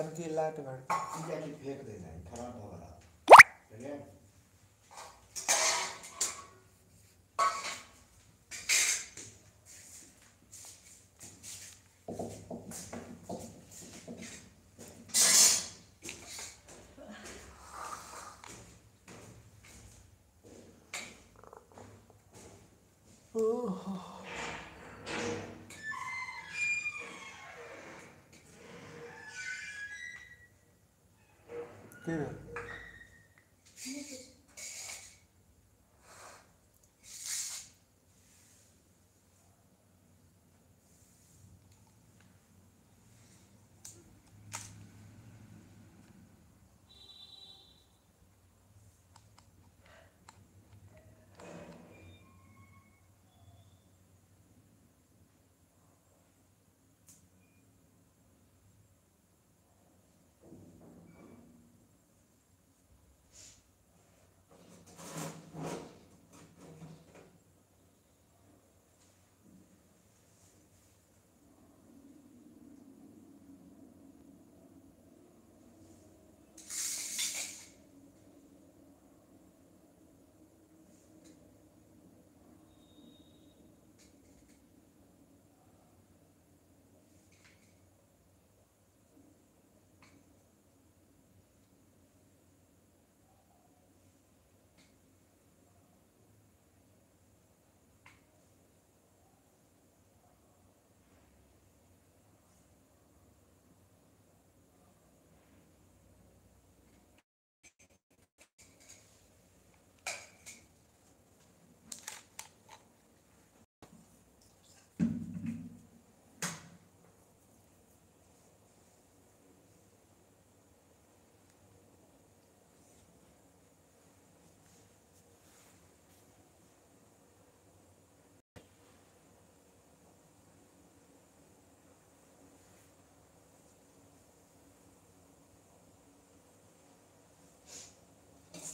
तनकी लाइट भर जाके फेंक देना है, खराब हो रहा ठीक है। की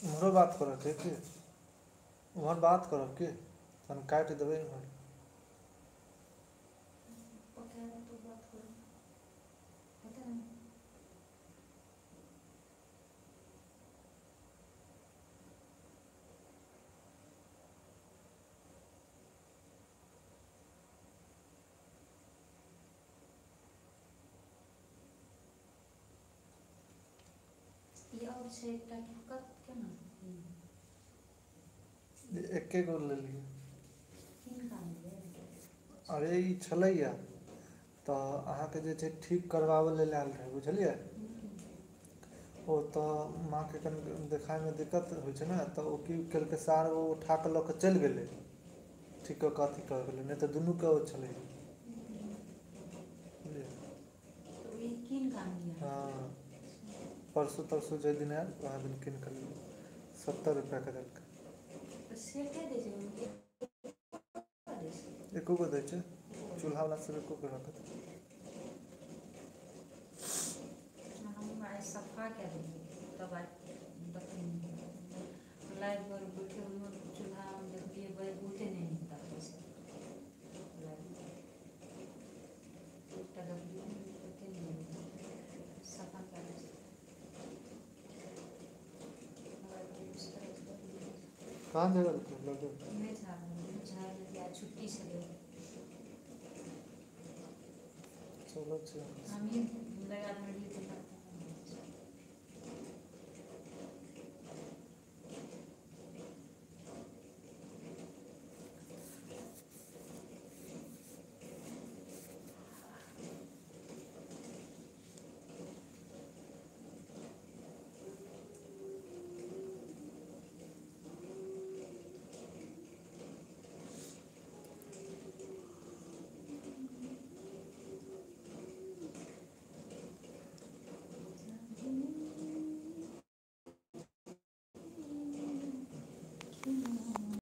उम्हरो बात करऽ के की उम्हर बात करब की तहन काटि देबै इम्हर। एके गो लेलियै। अरे ई छलैया तऽ अहाँके जे छै ठीक करबाबै लेल आयल रहै बुझलियै। ओ तऽ माँके कनि देखाइमे दिक्कत होइ छै ने तऽ ओ की केलकै सार ओ उठा कऽ लऽ कऽ चलि गेलै। ठीक कऽ कऽ अथी कऽ गेलै नहि तऽ दुनूके ओ छलै। बुझलियै। हँ परसू तरसू जाहि दिन आयल उएह दिन कीन कऽ लेलियै 70 रुपैआके देलकै। एको गो दै छै चूल्हा वला सब एको गो रखत। हम सफा कए देलियै तब लाइट बैठे चूल्हा देखलियै बहुते नहि नीक लगै छै। सफा कए दै छै। कहाँ झगड़ लगे। नहि छुट्टी छलै। चलो छै। हमही लगा देने रहियै।